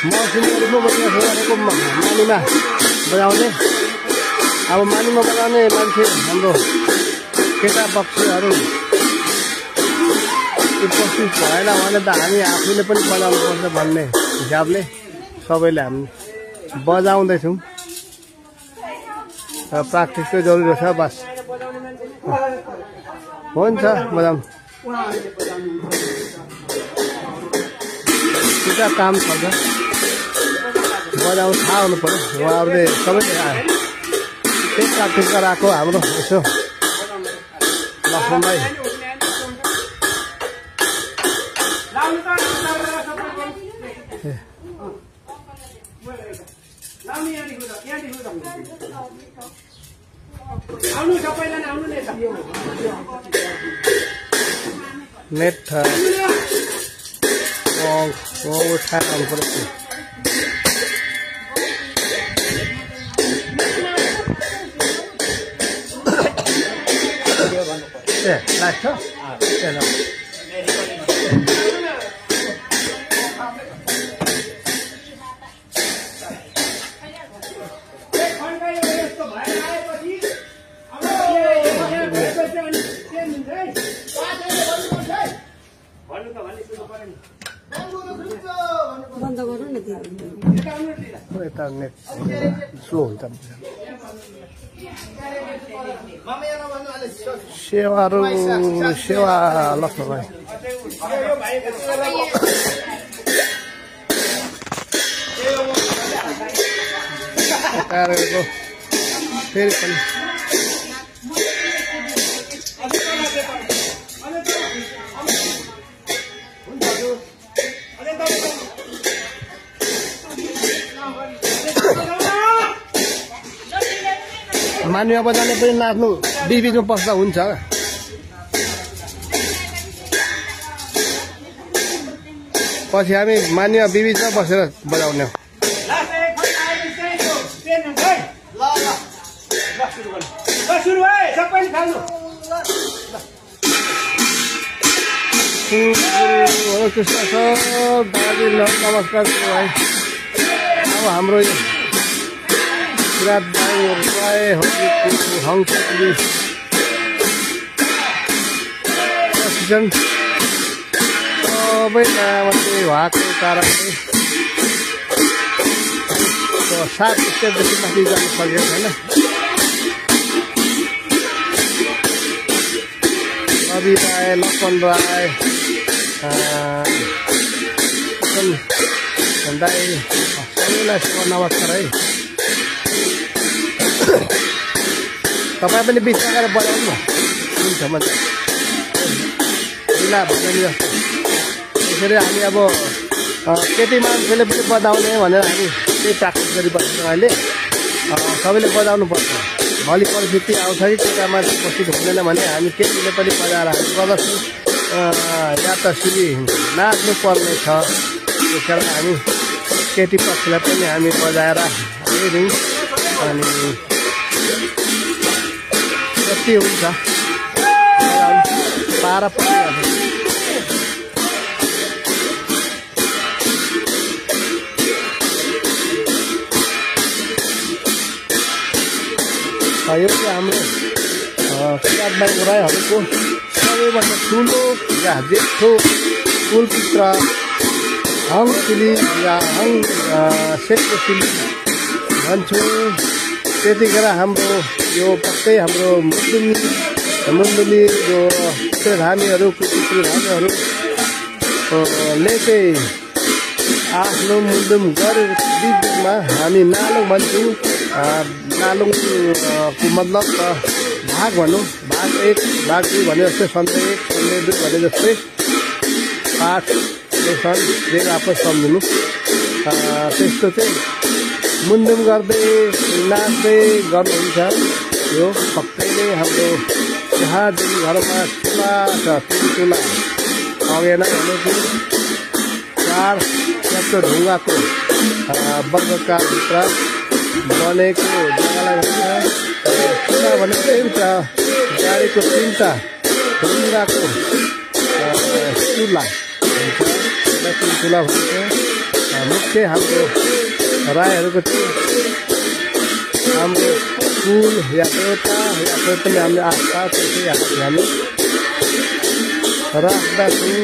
मौसमीहरुको बजाएको मानीमा बजाउने अब मानीमा बजाउने मान्छे हाम्रो केटा पक्षहरू उपस्थित भएन भने त हामी आफैले पनि बजाउनुपर्छ भन्ने हिसाबले सबैले हामी बजाउँदैछौँ। प्र्याक्टिसकै जरुरी छ बस हुन्छ बजाउँ एउटा काम गर्छ बजाउनु थाहा हुनु पर्यो। उहाँहरूले सबैले त्यही प्र्याक्टिस गराएको हाम्रो यसो लक्ष्मणलाई नेट उठाउनु पर्यो। ए लाग्छ बन्द गरौँ न यता नेट स्लो हुन्छ। सेवा लक्ष्मणलाई फेरि पनि मानुवा बजाउने पनि नाच्नु बिचबिचमा पस्दा हुन्छ। पछि हामी मानुवा बिचमा बसेर बजाउने हो। कृष्ण सर दाजु नमस्कार भाइ। अब हाम्रो विराट भाइ हङकङली प्रशिक्षण सबै मात्रै भएको कारणले 7 स्टेपदेखि माथि जानु सकेको छैन। रवि राई, लक्ष्मण राई, दाई सबैलाई नमस्कार है। तपाईँ पनि बिचमा गएर बजाउनु न हुन्छ मजा ढिला भन्ने जस्तो। त्यसरी हामी अब केटी मान्छेले पनि बजाउने भनेर हामी त्यही प्र्याक्टिस गरिबस्छौँ। अहिले सबैले बजाउनु पर्छ। भोलि परिस्थिति आउँछ कि केटा मान्छे उपस्थित हुँदैन भने हामी केटीले पनि बजाएर हामी प्रदर्शन या त सिली नाच्नु पर्ने छ। त्यस कारण हामी केटी पक्षलाई पनि हामी बजाएर हेऱ्यौँ अनि जति हुन्छ पारा परिहाल्छ। यो चाहिँ हाम्रो किरात बाई राईहरूको सबैभन्दा ठुलो या जेठो कुलपुत्र हङसिली या सेक्रेसिली भन्छु। त्यतिखेर हाम्रो यो पक्कै हाम्रो मुन्डुमी जो धामीहरू कुकुरधामीहरूले चाहिँ आफ्नो मुन्डुम गरेर बिचमा हामी नालुङ भन्छौँ। नालुङको मतलब भाग भनौँ। भाग 1 भाग 2 भने जस्तै सन्धि 1 सन्धि 2 भने जस्तै पाठ लेसन रेल आपस सम्झिनु। त्यस्तो चाहिँ मुन्डुम गर्दै नाच्दै गर्नुहुन्छ। यो पक्कै नै हाम्रो जहाँ जुन घरमा चुला छ 3 चुला अगेन भनेको 4 च्याप्टो ढुङ्गाको वर्गकारभित्र बनेको जग्गालाई भन्छ चुला भनेको एउटा गाडीको 3टा ढुङ्गाको चुला हुन्छ। 3 चुला भन्छ। मुख्य हाम्रो राईहरूको चाहिँ हाम्रो कुल या देवता या कोही पनि हामीले आस्था त्यसै हामी राख्दछौँ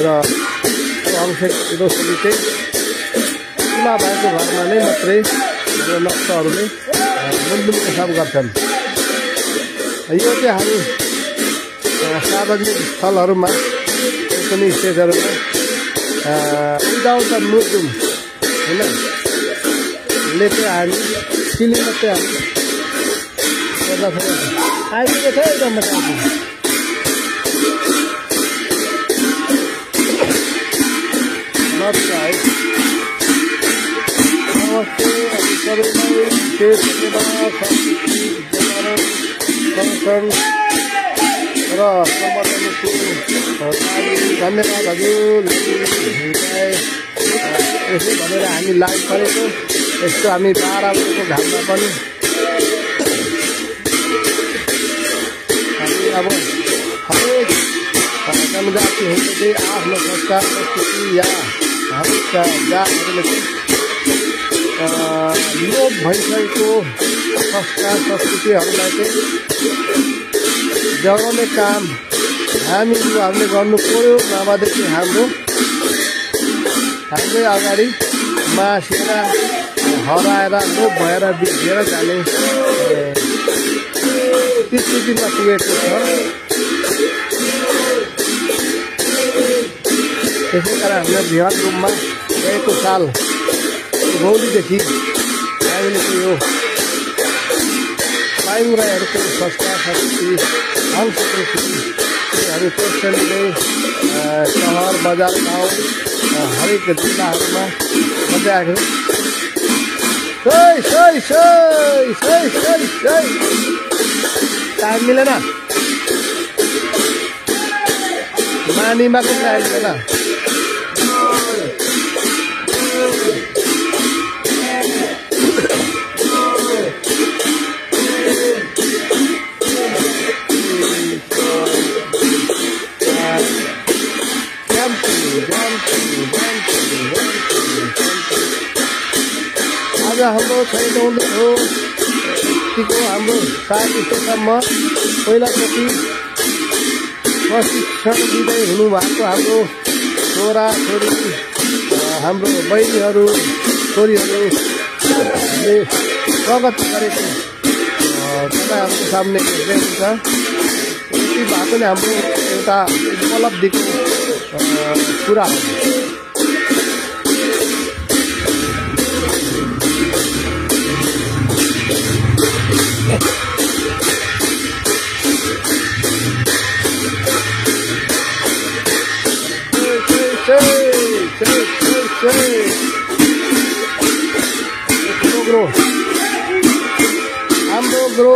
र अंशिक दोस्रो चाहिँ चुला भएको घरमा नै मात्रै हाम्रो नक्सहरूले मुन्डुमको काम गर्छन्। यो चाहिँ हामी सार्वजनिक स्थलहरूमा कुनै स्टेजहरूमा विदाउट द मुन्डुम होइन ले चाहिँ हामी सिलिङ मात्रै हामी आइपुगेको छ एकदम नमस्ते है नमस्ते सबैलाई र सम्बन्धको धन्यवाद हजुर। यसो भनेर हामी लाइभ गरेको यस्तो हामी 12 बजेको घाममा पनि हामी अब हरेक जनजातिहरूले चाहिँ आफ्नो संस्कार संस्कृति या हरेक जातहरूले चाहिँ लोप भइसकेको संस्कार संस्कृतिहरूलाई चाहिँ जगाउने काम हामी युवाहरूले गर्नु पर्यो। नभएदेखि हाम्रै अगाडि मासेर हराएर लोप भएर बिग्रेर जाने स्थितिमा पुगेको छ। त्यसै कारण हामीले बृहत रूपमा गएको साल गौरीदेखि हामीले चाहिँ यो बायुङ राईहरूको संस्कार संस्कृति संस्कृतिहरू प्रोत्साहनले सहर बजार गाउँ हरेक जिल्लाहरूमा गर्दै आएको छ। टाइम मिलेन मानीमा पनि टाइम मिलेन। आज हाम्रो 6 हो हाम्रो 7 स्टेसम्म पहिलाचोटि प्रशिक्षण दिँदै हुनुभएको हाम्रो छोरा छोरी हाम्रो बहिनीहरू छोरीहरूले प्रगति गरेको तपाईँहरूको सामने हेर्दै हुन्छ। यति भए पनि हाम्रो एउटा उपलब्धिको कुरा हो। हाम्रो ग्रो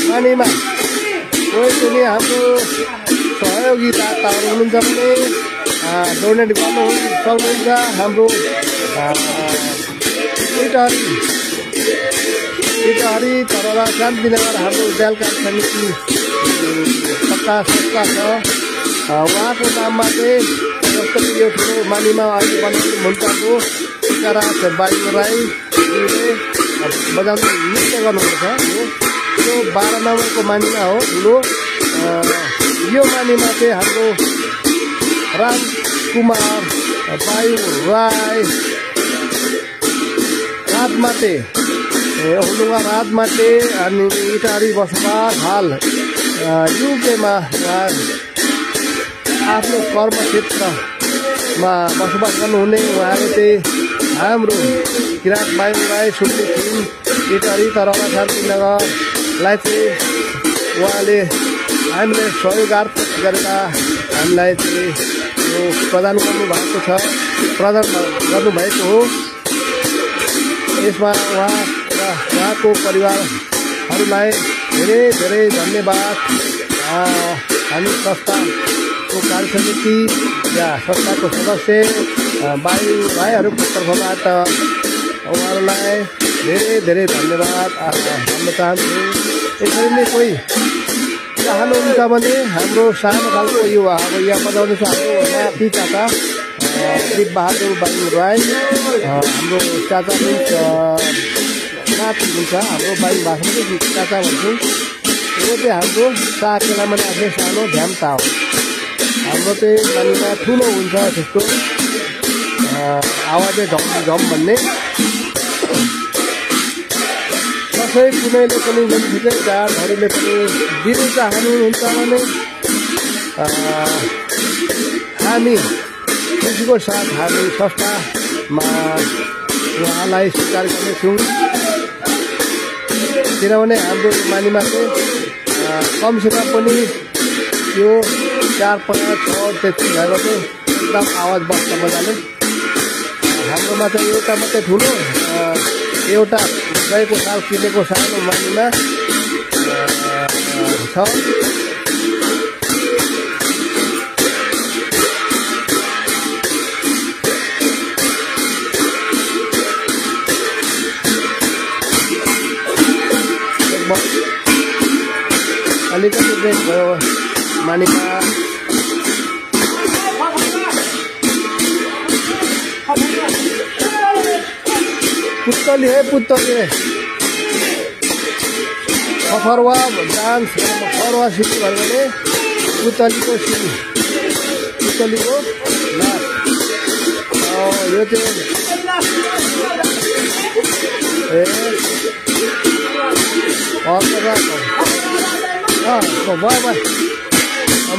पानीमा कोही पनि हाम्रो सहयोगी दाताहरू हुनुहुन्छ भने डोनेट गर्नु सक्नुहुन्छ। हाम्रो इटहरी तरवा शान्तिनगर हाम्रो बेलका समिति सत्ता संस्था छ। उहाँको नाममा चाहिँ जस्तो कि यो ठुलो मानीमा अहिले बनाउने मुन्टाको टिकाराज बायुङ राईले बजाउनु नृत्य गर्नुहुन्छ। यो 12 नम्बरको मानीमा हो ठुलो। यो मानीमा चाहिँ हाम्रो रामकुमार बायुङ राई रातमाटे हुनुमा रातमाटे अनि इटारी बसोबास हाल युकेमा आफ्नो कर्मक्षेत्रमा बसोबास गर्नुहुने उहाँहरू चाहिँ हाम्रो किराँत बायुङ राई सुन्ने थिइन्। इटारी तरवा शान्तिनगरलाई चाहिँ उहाँले हामीले सहयोगार्थ गरेर हामीलाई चाहिँ यो प्रदान गर्नुभएको हो। यसमा उहाँ र उहाँको परिवारहरूलाई धेरै धेरै धन्यवाद। हामी संस्थाको कार्य समिति या संस्थाको सदस्य बायुङ राईहरूको तर्फबाट उहाँहरूलाई धेरै धेरै धन्यवाद भन्न चाहन्छु। यसरी नै कोही चाहनुहुन्छ भने हाम्रो सानो खालको यो अब यहाँ बजाउने छ हाम्रो माथि काका दिपबहादुर बाबु राई हाम्रो चाचा नाति हुन्छ हाम्रो बाई भाषामा चाचा भन्छौँ। यो चाहिँ हाम्रो साकेलामा राख्ने सानो झ्याम्टा हो। हाम्रो चाहिँ मानिमा ठुलो हुन्छ त्यसको आवाजै झम झम भन्ने। कसै कुनैले पनि जुनसुकै जातहरूले पनि दिनु चाहनुहुन्छ भने हामी खुसीको साथ हामी संस्थामा उहाँलाई स्वीकार गर्नेछौँ। किनभने हाम्रो मानिमा चाहिँ कमसेकम पनि यो 4, 5, 6 त्यति भएको चाहिँ एकदम आवाज बस्छ मजाले। हाम्रोमा चाहिँ एउटा मात्रै ठुलो एउटा गएको साल किनेको सानो मानिमा छ। अलिकति ब्रेक भयो मानिका। पुत्तली है पुत्तली फरुवा डान्स फरुवा सिटी भयो भने पुत्तलीको सिटी पुत्तलीको नाच यो चाहिँ भयो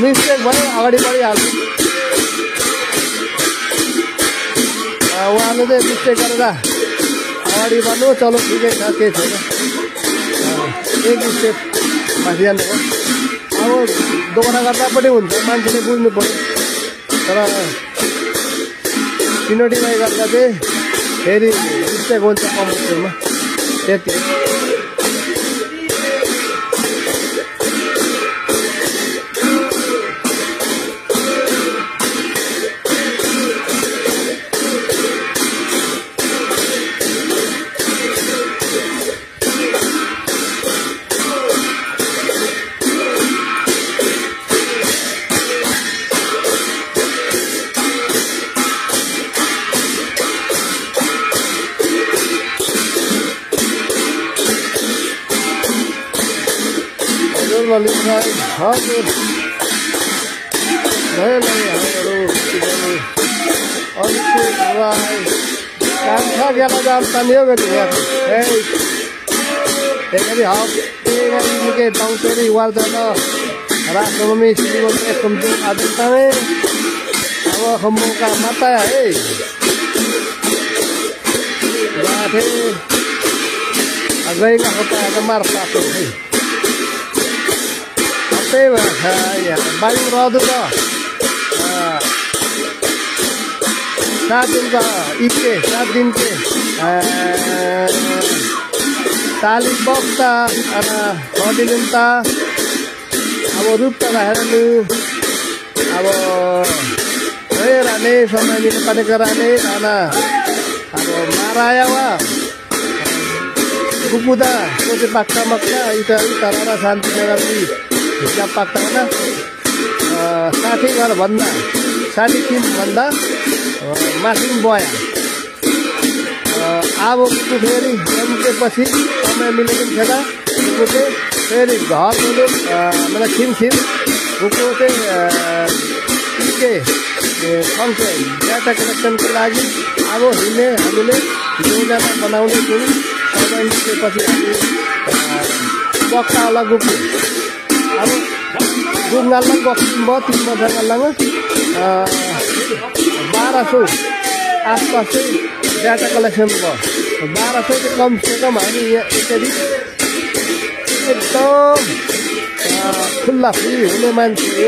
मिस्टेक भयो अगाडि बढिहाल्छ। उहाँले चाहिँ मिस्टेक गरेर अगाडि बढ्नु चलो ठिकै छ केही छैन। एक स्टेप माथि जानुभयो। अब दोकान गर्दा पनि हुन्छ मान्छेले बुझ्नु पर्यो। तर सिनोटीमै गर्दा चाहिँ फेरि मिस्टेक हुन्छ कम्प्युटरमा त्यति। हजुर कान्छा गेला जाम तानियो एकरी हप्ते पाउँछेरी वार्दैन राष्ट्रभूमि सिलिगुडी एकदम आदि अब खम्बुका माता है गएका होता मार पातो है त्यही भएर बाली रहदो त 7 दिन का इके 7 दिन के तालिक बक्ता हडिलिन्ता अब रूपता राखेर अब राने समय कटेको राने राना अब माराया वा गुपुदा कोचे पाक्का मक्का इता राना शान्ति नगर हिसाब पाक्दैन 60 घर भन्दा 3.5 भन्दा माथिङ बया अब फेरि जन्मेपछि समय मिलेको छैन कुकुर फेरि घर मतलब छिनछिन कुकुर के फङ्के डाटा कलेक्सनको लागि अब हामीले योजना बनाउने छौँ। समय मिलेपछि हामी पक्कावाला कुकुर अब गुङ्गालमा बक्सिङ भयो 3 वर्ष गाल्लामा 1200 आसपास चाहिँ डाटा कलेक्सन भयो। 1200 चाहिँ कमसेकम हामी यहाँ यसरी एकदम खुल्ला फ्री हुने मान्छे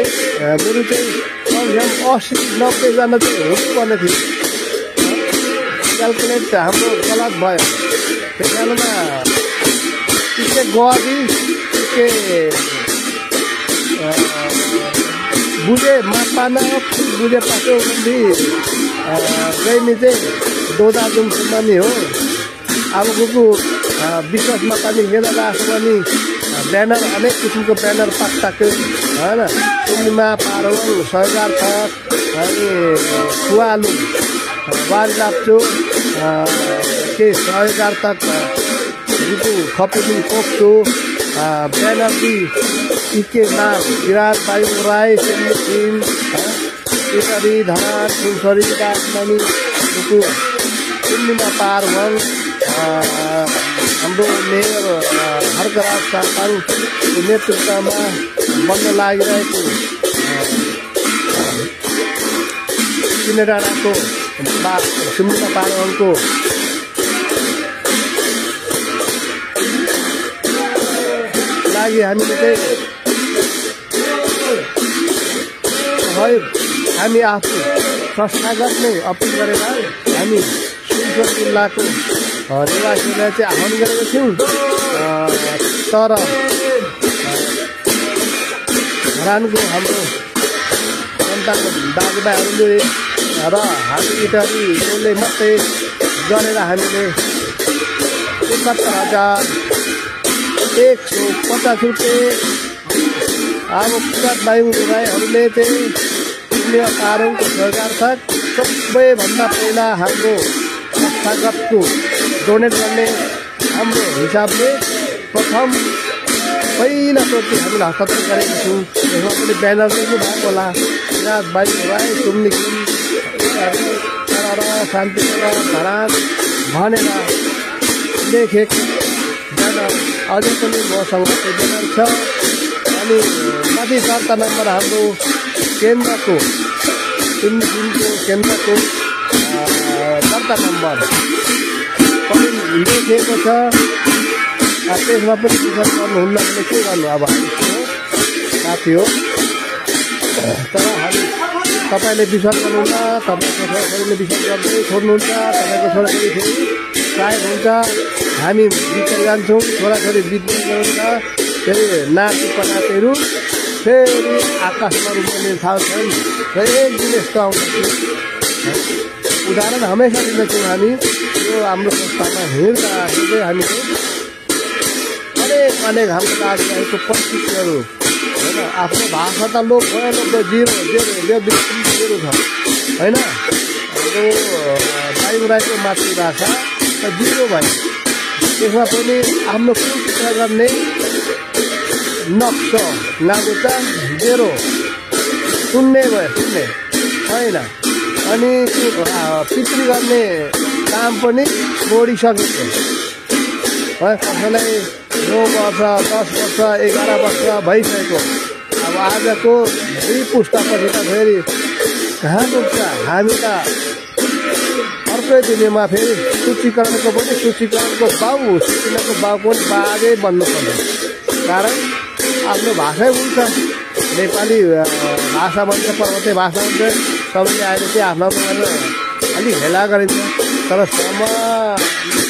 मेरो चाहिँ कमसेकम 80-90 जना चाहिँ हुनुपर्ने थियो। क्यालकुलेट हाम्रो गलत भयो। त्यस कारणमा के गरी के बुझे मापाना बुझे पासो भी गई चाहिँ दोदा जुम सुनानी हो। अब गुगु विश्वासमा पनि हेरेर आएको पनि ब्यानर अनेक किसिमको ब्यानर पाक्टाको हैन सुम्निमा पारवङ सहजार्थक अनि फुवालु बारिलाप्चो के सहजार्थक ऋतु खपिलिङ पोख्चो ब्यानर्जी इके नाम विराट बायुङ राई सिंह इटरी धरान सुनसरी काठमाडौँ ऋतु सुम्निमा पारवङ हाम्रो मेयर हर्कराज सापाङको नेतृत्वमा बन्न लागिरहेको डाँडाको सुम्निमा पारवङको लागि हामीले चाहिँ हामी आफू संस्थागत नै अपिल गरेर हामी सुनसरी जिल्लाको निवासीलाई चाहिँ आह्वान गरेका थियौँ। तर धरानको हाम्रो जनताको दाजुभाइहरूले र हामी इटरीले मात्रै गरेर हामीले 71,150 रुपियाँ अब विराट बायुङ राईहरूले चाहिँ सुम्निमा पारवङको सहजार्थक सबैभन्दा पहिला हाम्रो संस्थागतको डोनेट गर्ने हाम्रो हिसाबले प्रथम पहिलाचोटि हामीले हस्तान्तरण गरेका छौँ। यसमा पनि ब्यानर लेख्नु भएको होला विराट बायुङ राई सुम्निकिन शान्ति धरान भनेर लेखेको ब्यानर अझै पनि मसँग त्यो ब्यानर छ। अनि माथि दर्ता नम्बर हाम्रो केन्द्रको सुम्निकिनको केन्द्रको दर्ता नम्बर पनि लेखिएको छ। त्यसमा पनि विश्वास गर्नुहुन्न भने के गर्नु अब साथी हो। तर हामी तपाईँले विश्वास गर्नुहुन्न, तपाईँको छोराछोरीले विश्वास गर्दै छोड्नुहुन्छ, तपाईँको छोराछोरी फेरि सायद हुन्छ हामी बितेर जान्छौँ, छोराछोरी बित्दै जान्छ, फेरि नाति पनातिहरू फेरि आकाशमा रुम्ने थाहा छैन। फेरि एक दिन यस्तो आउँछ उदाहरण हमेसा दिँदछौँ हामी। यो हाम्रो संस्थामा हिँड्दा हिँड्दै हामीले अनेक हाम्रो दाजुभाइको परिस्थितिहरू होइन। आफ्नो भाषा त लोप भयो, जिरो छ होइन। हाम्रो बायुङ राईको मातृभाषा त जिरो भयो। त्यसमा पनि आफ्नो चित्र गर्ने नक्स नागुचा जेरो सुन्ने भयो, सुन्ने छैन। अनि पितृ गर्ने काम पनि छोडिसकेको है। कसैलाई 9 वर्ष 10 वर्ष 11 वर्ष भइसकेको। अब आजको 2 पुस्तापछि त फेरि कहाँ पुग्छ। हामी त अर्कै दुनियाँमा फेरि सूचीकरणको बाउ सूचनाको बाउको पनि बाजे बन्नुपर्ने। कारण आफ्नो भाषै हुन्छ, नेपाली भाषा भन्छ, पर्वतीय भाषा हुन्छ। सबैले अहिले चाहिँ आफ्नो अलिक हेला गरिन्छ। तर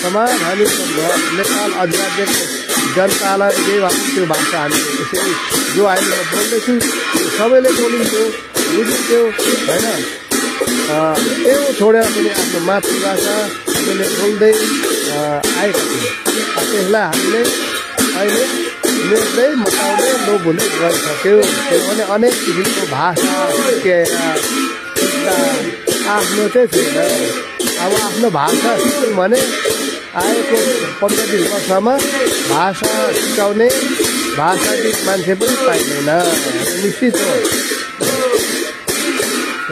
समान हामी नेपाल अधिराज्यको जनतालाई जे भएको त्यो भाषा हामीले त्यसरी जो अहिले म बोल्दैछु सबैले बोलिन्थ्यो, बुझिन्थ्यो होइन। त्यो छोडेर पनि आफ्नो मातृभाषा हामीले बोल्दै आएका थियौँ। त्यसलाई हामीले अहिले मेट्दै मताउँदै लोप हुँदै गइसक्यो। किनभने अनेक किसिमको भाषा सिकेर आफ्नो चाहिँ छैन। अब आफ्नो भाषा सिक्यौँ भने आएको 15-20 वर्षमा भाषा सिकाउने भाषाविद मान्छे पनि पाइँदैन, निश्चित हो।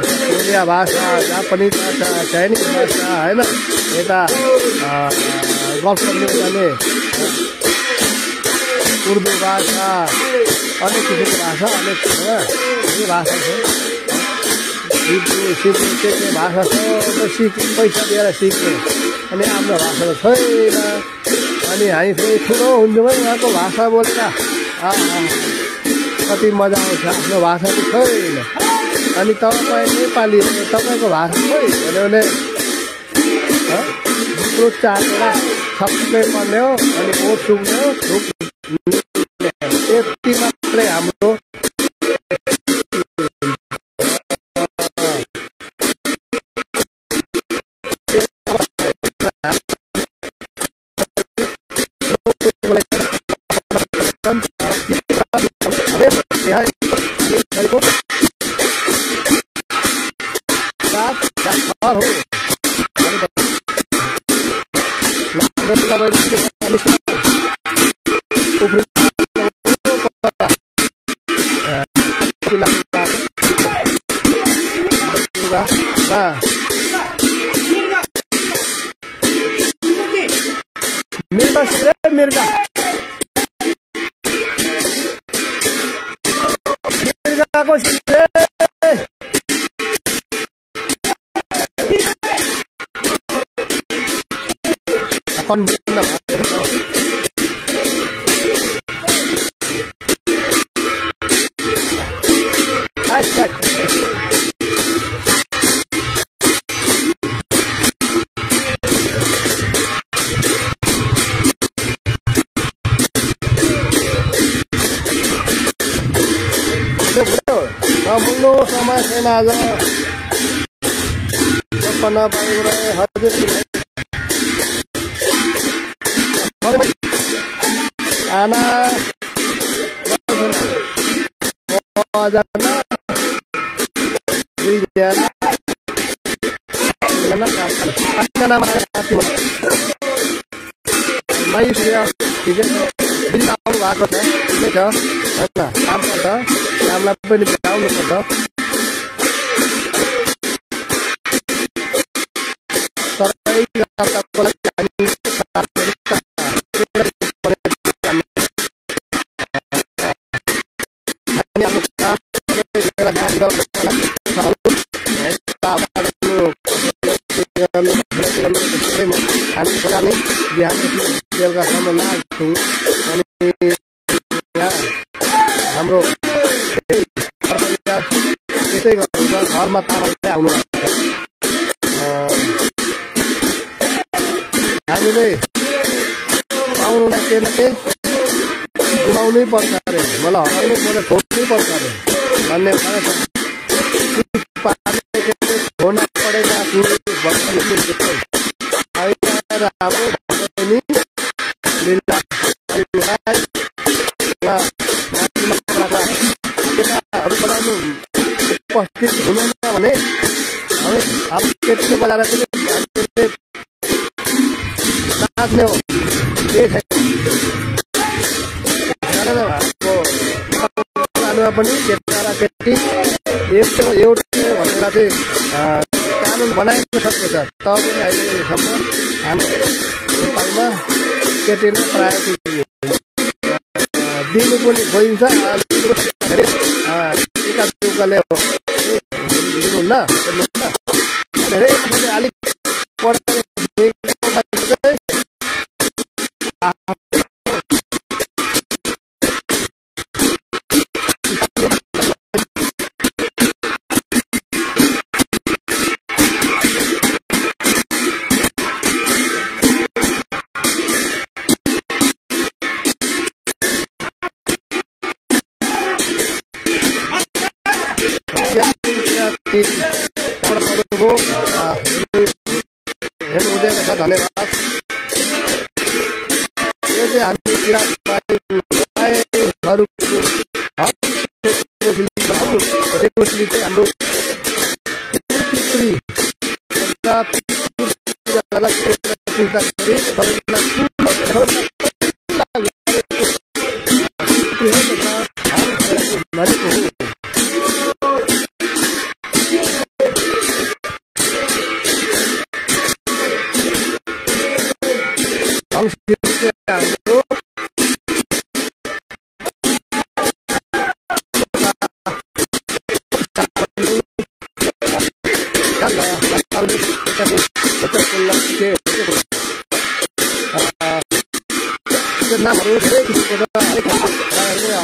कोरिया भाषा, जापानिज भाषा, चाइनिज भाषा होइन, यता गल्फ कन्ट्रीमा जाने उर्दू भाषा, अनेक किसिमको भाषा, अनेक यो भाषा छ। सिक्ने के भाषा छ पैसा दिएर सिक्ने। अनि आफ्नो भाषा त छैन। अनि हामी फेरि ठुलो हुन्छौँ है उहाँको भाषा बोलेर कति मजा आउँछ। आफ्नो भाषा त छैन। अनि तपाईँ नेपाली तपाईँको भाषा खोइ भन्यो भने दुध चाटेर सबै पर्ने हो। अनि ओठ सुक्ने हो, यति मात्रै हाम्रो यहाँ मिर्गा मिर्गाको बोल्नु समय छैन आज सपना पाइबे हजुर आना जना दुईजना ठिकै छ दिन आउनु भएको छ ठिकै छ होइन काम पर्छ कामलाई पनि भ्याउनु पर्छ बेलुकासम्म लाग्छौँ अनि हाम्रो त्यसै गर्नुहुन्छ घरमा ताराले आउनु हामीले आउनुलाई के गुमाउनै पर्छ अरे मलाई हराउनु पर्छ छोड्नै पर्छ अरे भन्ने छोड्न परेका उपस्थित हुनुहुन्न भने अब त्यति बेला नाच्ने हो केही छैन पनि केटा र केटी एउटै भनेर चाहिँ कानुन बनाएको सक्छ तपाईँ अहिलेसम्म हाम्रो नेपालमा केटीले प्रायः दिनु पनि खोइन्छ एकाले दिनुहुन्न धेरै अलिक धन्यवाद यो चाहिँ हामी हाम्रो नामहरू धेरै किसिमको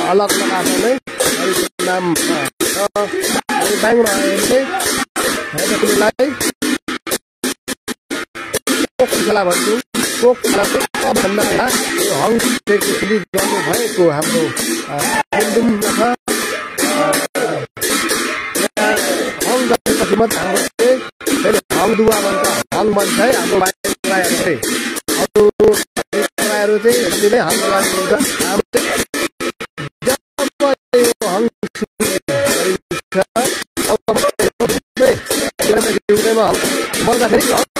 अलग लगाएर नाम बाङ्गो कोक खेला भन्छु कोक खेला चाहिँ भन्दा हङदेखि गर्नु भएको हाम्रो हेन्दुम छ हङ गरेपछि मात्रै हाम्रो चाहिँ हङदुवा भन्छ हङ भन्छ है हाम्रो भाइहरू चाहिँ अरू प्रायहरू चाहिँ हिन्दीमै हङ गर्नुहुन्छ हाम्रो चाहिँ समयमा बल्दाखेरि उहाँको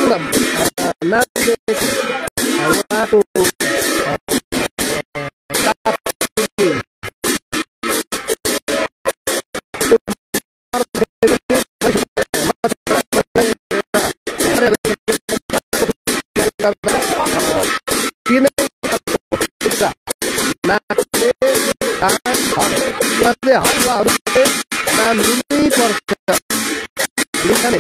हलुवाहरूले नाम लिनै पर्छ नि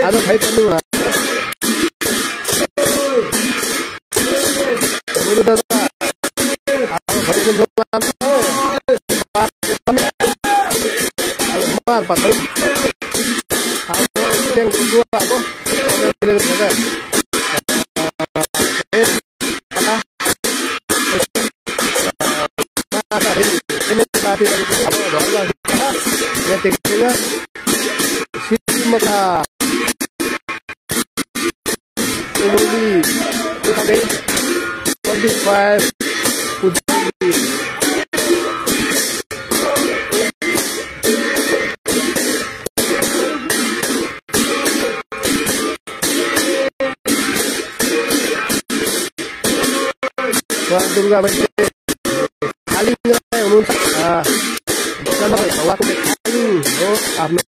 आज खाइपर्नु दुर्गा बहिनी खाली हुनुहुन्छ हो आफ्नो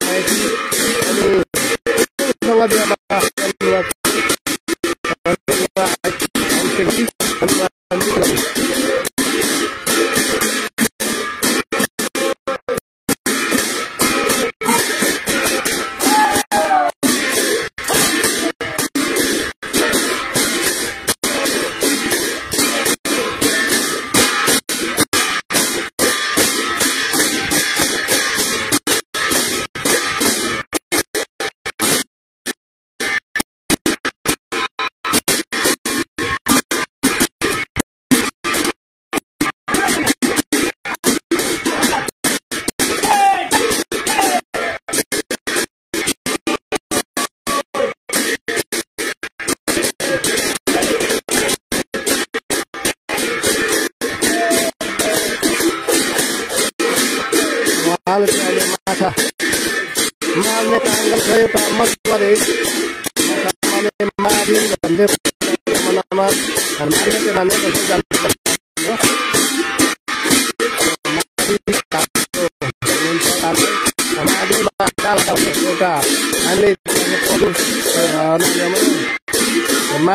माछा मार्ने काम गरे मत गरे मारिन भन्दै मनमा मार्ने भन्ने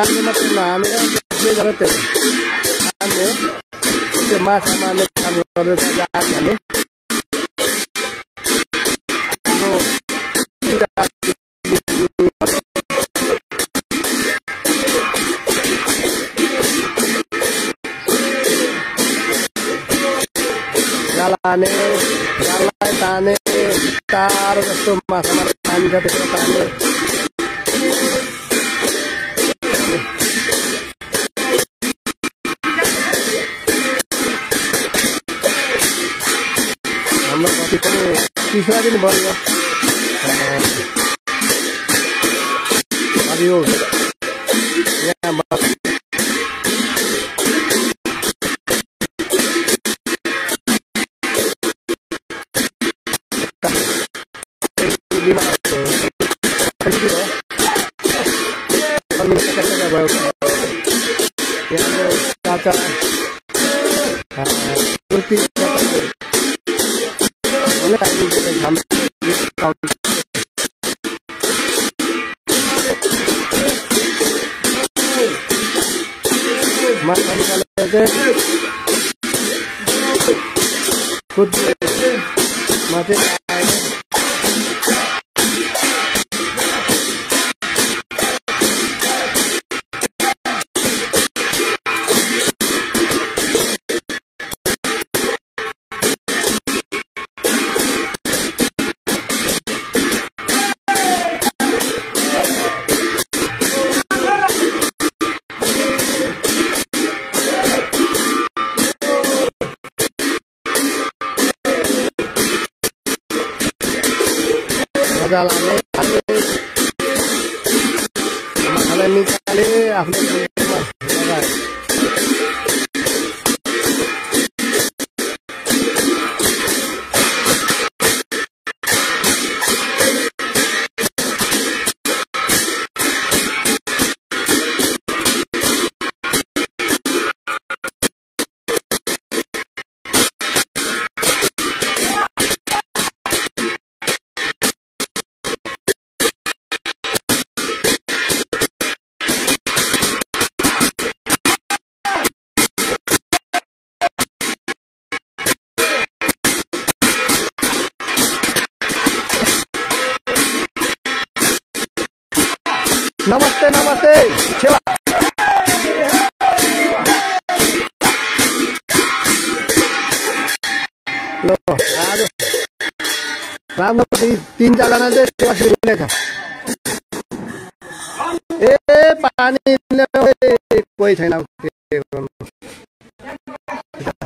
मार्ने मात्र नहालेर माछा मार्ने काम गरेर जाने जालाने जालाई ताने तार जस्तो माछा तानिन्छ त्यसको ताने हाम्रो कति पनि 30 दिन भयो अब यो यहाँ चाचा खुद जालाले मसाला निकाले आफ्नो प्लेटमा लगाए। नमस्ते नमस्ते सेवा लो आज रामनवमी 3-4 जना चाहिँ सेवा सुरु हुनेछ। ए पानी कोही छैन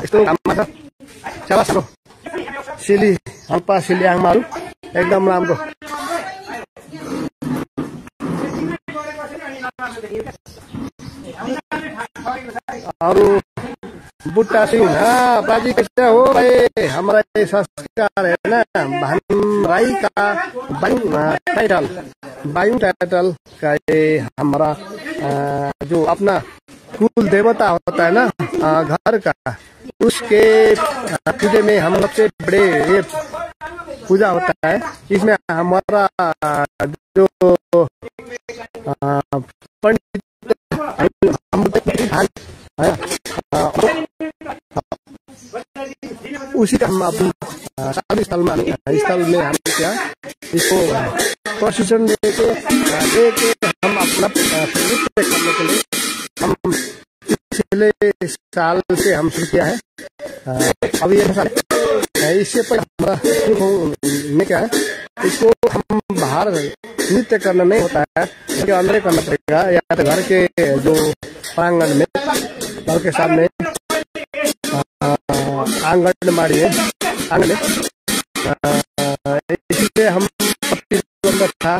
यस्तो काममा छ। सेवा सुरु सिली हल्पा सिली आमाहरू एकदम राम्रो। और बुट्टा सिंह, हाँ बाजी कैसे हो भाई? हमारा ये संस्कार है ना, भान राई का बायू टाइटल का ये हमारा जो अपना कुल देवता होता है ना घर का, उसके पूजे में हम सबसे बड़े ये पूजा होता है। इसमें हमारा जो पंडित उसी का हम अपनी शादी स्थल में हम क्या इसको प्रशिक्षण देके हम अपना नृत्य करने के लिए हम पिछले साल से हम शुरू किया है। अभी इससे पहले हमारा में क्या है, इसको हम बाहर नृत्य करना नहीं होता है, इसके अंदर करना पड़ेगा या तो घर के जो प्रांगण में, घर के सामने आंगनबाड़ी है, आंगन में इसलिए हम था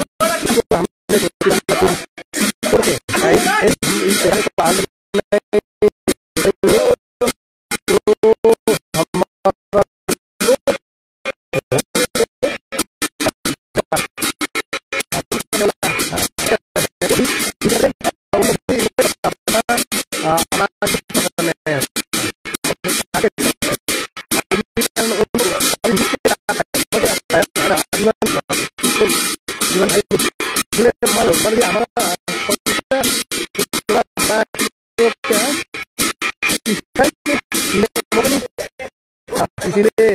इसीलिए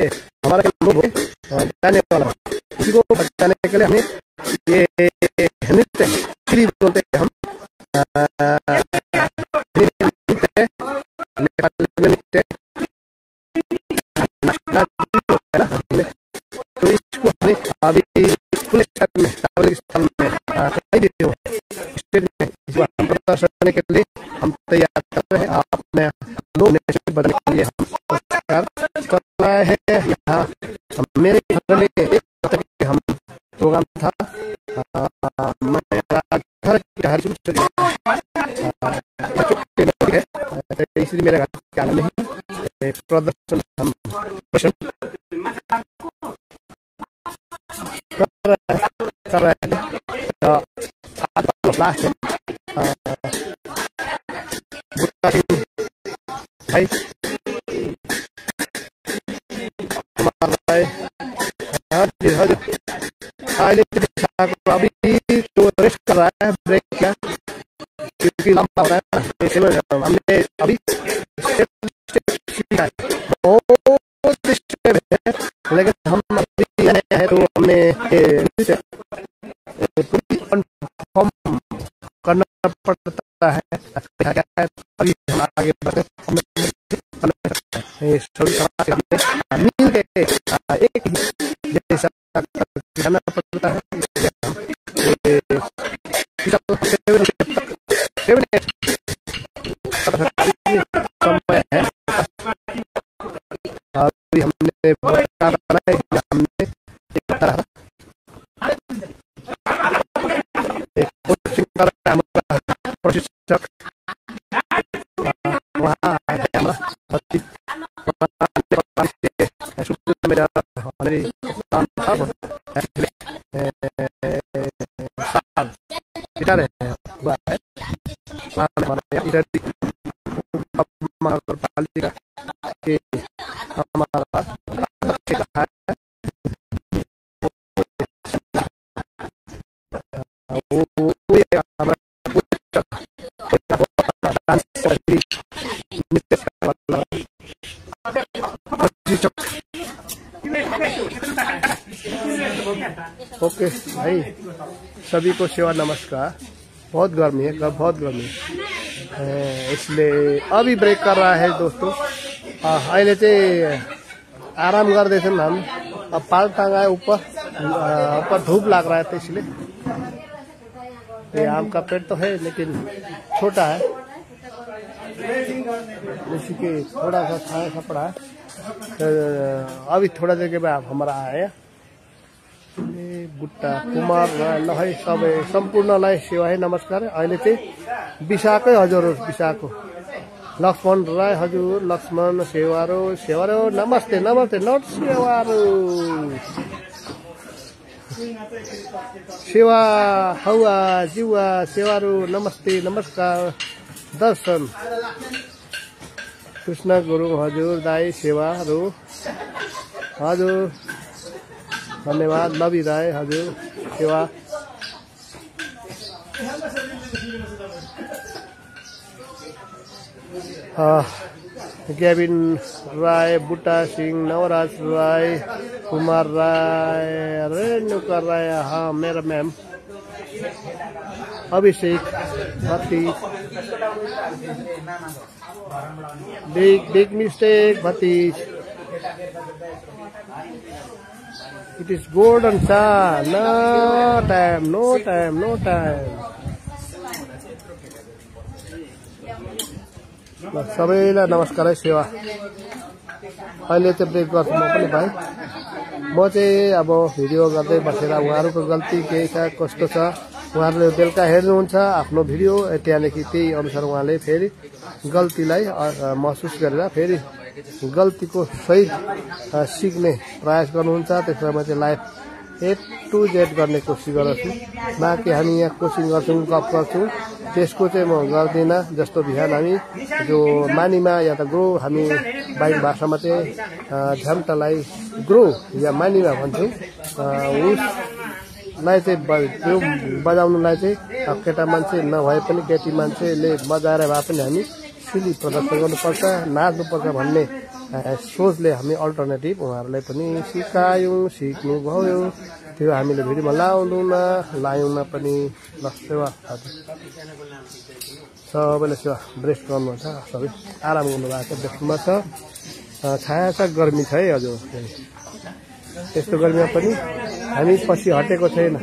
हमारा लोग बताने वाला, इसी को बताने के लिए हमें ये नृत्य बोलते हैं। हम नृत्य तो इसको हमें अभी खुले स्थल में स्टेज में प्रदर्शन के लिए हम तैयार कर रहे हैं। आपने लोग बताने के लिए हम कर रहे हैं। यहाँ मेरे घर में एक हम प्रोग्राम था, इसलिए मेरे घर क्या नहीं प्रदर्शन हम कर रहे हैं। लास्ट भाई अभी तो रेस्ट कर रहा है, ब्रेक क्या क्योंकि लंबा हो रहा है। हमने अभी लेकिन हम अभी आए हैं तो हमने कन्फर्म करना पड़ता है। अभी हम आगे बढ़े मिल के एक जैसा करना पड़ता है। समय है अभी हमने प्रशिक्षक पालिका के हमारा ओके भाई, सभी को सेवा नमस्कार। बहुत गर्मी है, बहुत गर्मी है, इसलिए अभी ब्रेक कर रहा है दोस्तों। अहिले चाहिँ आराम गर्दैछन् हम। अब पाल टांगा ऊपर धूप लग रहा है, तो इसलिए ये आम का पेड़ तो है लेकिन छोटा है, इसी के थोड़ा सा खाया सा पड़ा है। तो अभी थोड़ा देर के बाद हमारा आया बुट्टा कुमार ल है सबै सम्पूर्णलाई सेवा है नमस्कार। अहिले चाहिँ विशाखै हजुर, विशाखको लक्ष्मण राय हजुर, लक्ष्मण सेवारो सेवारो नमस्ते नमस्ते, नट सेवारो सेवा हौवा जिवा सेवारो नमस्ते नमस्कार। दर्शन कृष्ण गुरुङ हजुर, दाई सेवारो हजुर, धन्यवाद। लवी राय हजुर सेवा। गेविन राय, बुट्टा सिंह, नवराज राय, कुमार राय, रेणुका राय, हाँ मेरा मैम, अभिषेक भतीज, बिग मिस्टेक भतीज। It is golden star. No time, no time, no time. सबैलाई नमस्कार है सेवा। अहिले चाहिँ ब्रेक गर्छु म पनि भाइ। म चाहिँ अब भिडियो गर्दै बसेर उहाँहरूको गल्ती के छ कस्तो छ उहाँहरूले बेलुका हेर्नुहुन्छ आफ्नो भिडियो, त्यहाँदेखि त्यही अनुसार उहाँले फेरि गल्तीलाई महसुस गरेर फेरि गल्तीको सही सिक्ने प्रयास गर्नुहुन्छ। त्यसमा चाहिँ लाइफ A to Z गर्ने कोसिस गर्छु, न कि हामी यहाँ कोचिङ गर्छौँ गफ गर्छौँ, त्यसको चाहिँ म गर्दिनँ। जस्तो बिहान हामी जो मानीमा या त ग्रो, हामी बाइक भाषामा चाहिँ झ्याम्टालाई ग्रो या मानीमा भन्छौँ, उसलाई चाहिँ त्यो बजाउनुलाई चाहिँ केटा मान्छे नभए पनि केटी मान्छेले बजाएर भए पनि हामी सिली प्रदर्शन गर्नुपर्छ, नाच्नुपर्छ भन्ने सोचले हामी अल्टरनेटिभ उहाँहरूलाई पनि सिकायौँ, सिक्नु भयो। त्यो हामीले भिडियोमा लायौँ पनि। ल सेवा सबैले सेवा ब्रेस्ट गर्नुहुन्छ, सबै आराम गर्नुभएको छ, ब्रेस्टमा छ। छाया छ, गर्मी छ है हजुर। त्यस्तो गर्मीमा पनि हामी पछि हटेको छैन।